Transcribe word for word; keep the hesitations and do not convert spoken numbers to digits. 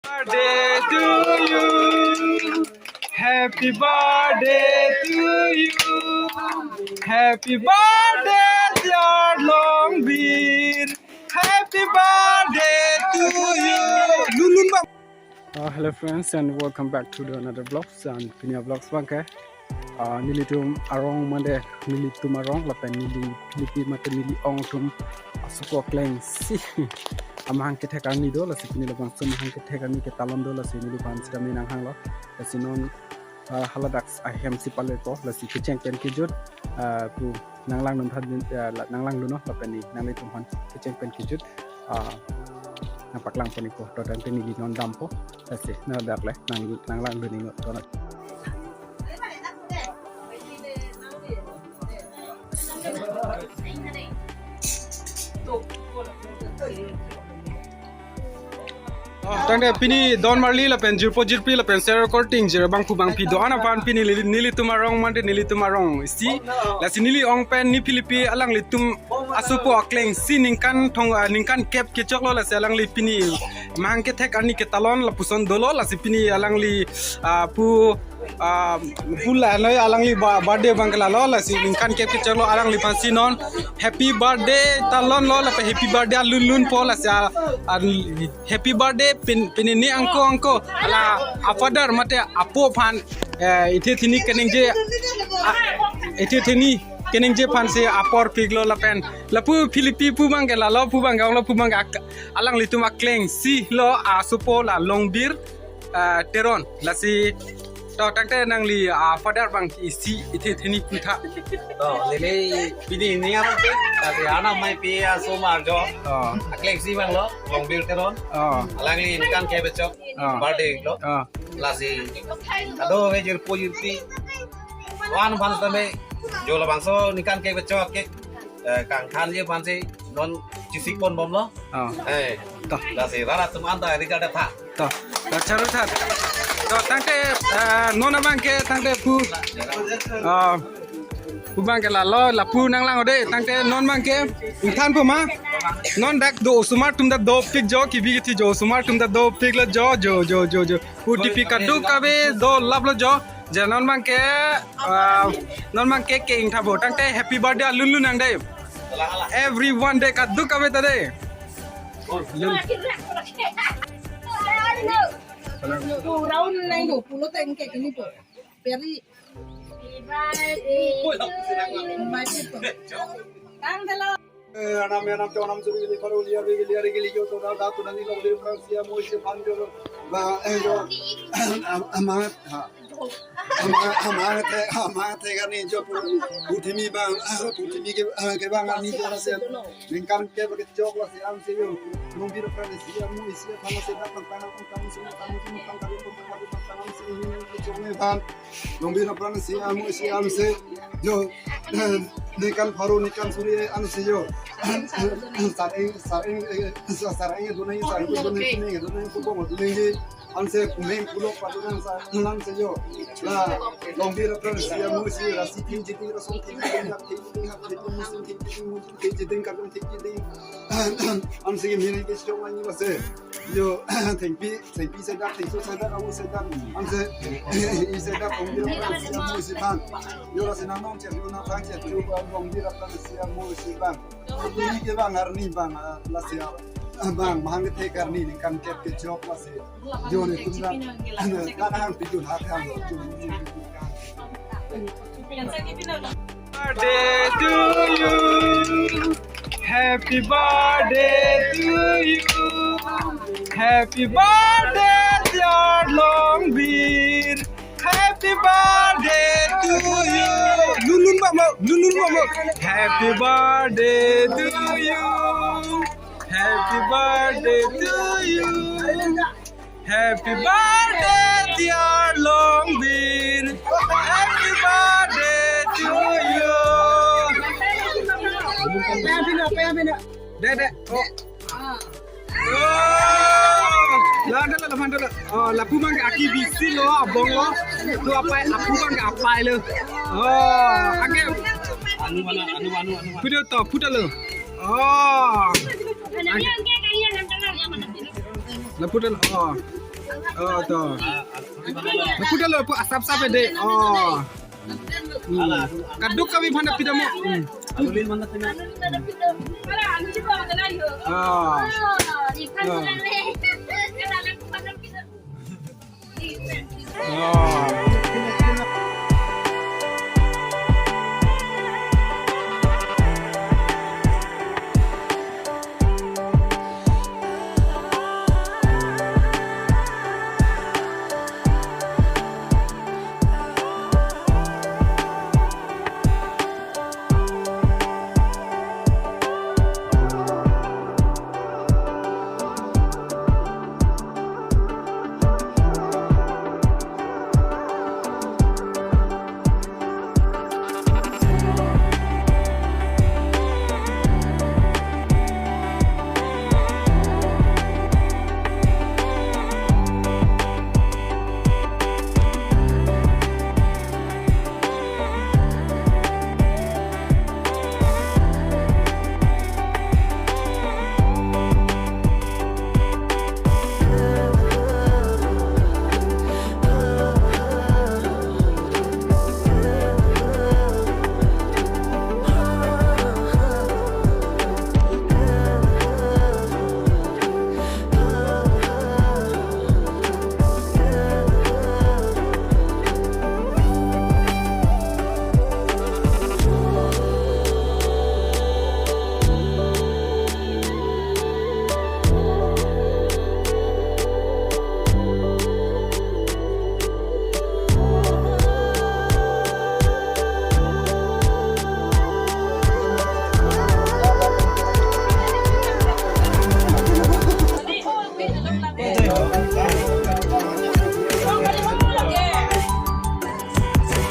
Birthday to you. Happy birthday to you. Happy birthday, dear Longbir. Happy birthday to you. Lulun bang. Uh, hello friends and welcome back to the another vlogs and pini avlogs abangke. Uh, nelitum arong mande nelitum arong lapen neli Philippi mate neli ong atum asopo akleng si amahang kethek arni do lasi pini labangso amahang kethek arni ketalon do lasi neliphan sitame nanghanglo lasi non uh, haladak ahemsi palepo lasi kecheng pen kejut uh, pu nanglangdun tha uh, la- nanglangdunnon lapen ni nanglitum aphan kecheng pen kejut uh, nangpaklangpon ikpo to tangte neli non dampo lasi na dak le nang nanglangdun ingot to na. Oh, tangte pini don marli lapen jirpo jirpi lapen ser korting jir bangphu bangphi do-an aphan pini neli- nelitum arong mande nelitum arong si lasi neli ong pen ni Philippi alanglitum asopo akleng si ningkan thong ah, ningkan kep kechoklo lasi alangli pini amahang kethek arni ketalon lapuson dolo lasi pini alangli ah, pu ah, pu la noi alangli ba- birthday abangke lalo lasi ningkan kep kechoklo alangliphan si non happy birthday talonlo lapen happy birthday alun lunpo lasi ah, ah, happy birthday pin pini ni angko angko ala afather mate apo aphan eh, ithe thini keningje ah, ithe thini keningje aphansi apor piklo lapen lapu Philippi pu abangke lalo pu abangke onglo pu abangke ak- alanglitum akleng si lo asopo la Longbir ah, Teron lasi to tangte nangli ah, father abang isi ithe thini putha. To, neli pini ni aram pe, tapi anak mai pi asoma jo. Oh, akleng si abanglo, Longbir Teron. Oh, alangli ningkan kep kechok, oh, birthday lo. Oh, lasi ado we jirpo jirpi. Wan aphan sitame jo labangso ningkan kep kechok ke eh, kangthanji aphansi non chesik ponbomlo. Oh. Eh, to lasi rara atum anta ri kal tha. To, to charu tha. To tangte eh, non abangke tangte pu ah, pu abangke lalo lapu nanglang ode tangte non abangke ingthanpo ma. Non dak do osomar atum ta dopik jo kibi kithi jo osomar atum ta dopiklo jo jo jo jo jo. Pu tipi kaduk kave dolaplo jo. Je non abangke ah, non abangke ke ingthanpo tangte happy birthday alun lun nang dei. Everyone dei kaduk kave ta dei. Round nai do pulo teng ke kini po. Peri. Tang delo. Eh, anam anam cho anam suri gili paru liya gili liya gili yo to da da tu nani lo gili Francia mo isi pan jo ba eh jo am- amat ha ama ama te ama te kan ni jo pu- putimi bang putimi ke eh, ke bang ani jo se ningkan ke bagi chok la si am si yo nung bi Francia mo isi pan se da pan pan pan si pan si pan si pan si ni chok ni pan nung bi Francia mo isi am si yo ningkan paru ningkan suri an si yo sareng sareng sareng dunai sareng dunai dunai dunai ko ko dunai anse kumeng kulok patunan sa nang se yo la Longbir Francia mo si rasi tin jiting rasong tin jiting hap tin jiting hap tin jiting musim tin jiting musim tin jiting kadung tin jiting anse ke mini ke sio mani base yo thengpi thengpi se dak thengso se dak amu se dak anse i se dak Longbir Francia mo si bang yo rasi nang nong che yo nang thang che yo Longbir Francia mo si bang ini ke bang arni bang ah, lasi ah, bang mahang ke thek arni ningkan kep kechok lasi. Jo ni tum da. Kan hang pi jun ha kan. Birthday to you. Happy birthday to you. Happy birthday, dear Longbir. Happy birthday to you. Lulun mama, lulun mama. Happy birthday to you. Happy birthday to you. Happy birthday, dear Longbir. Happy birthday to you. Dede. Oh. Oh. Lada la lamhan la. Oh, lapu abang aki bisi lo, abong lo. Tu apai, apu abang apai lo. Oh, ake. Anu mana, anu, anu, anu. Putar to, putar lo. Oh. Ake. Lapu lo. Oh. Oh, to. Puta lo, pu asap sap de. Oh. Hmm. Kaduk kami phana pidamo. Hmm. Ah. Ah.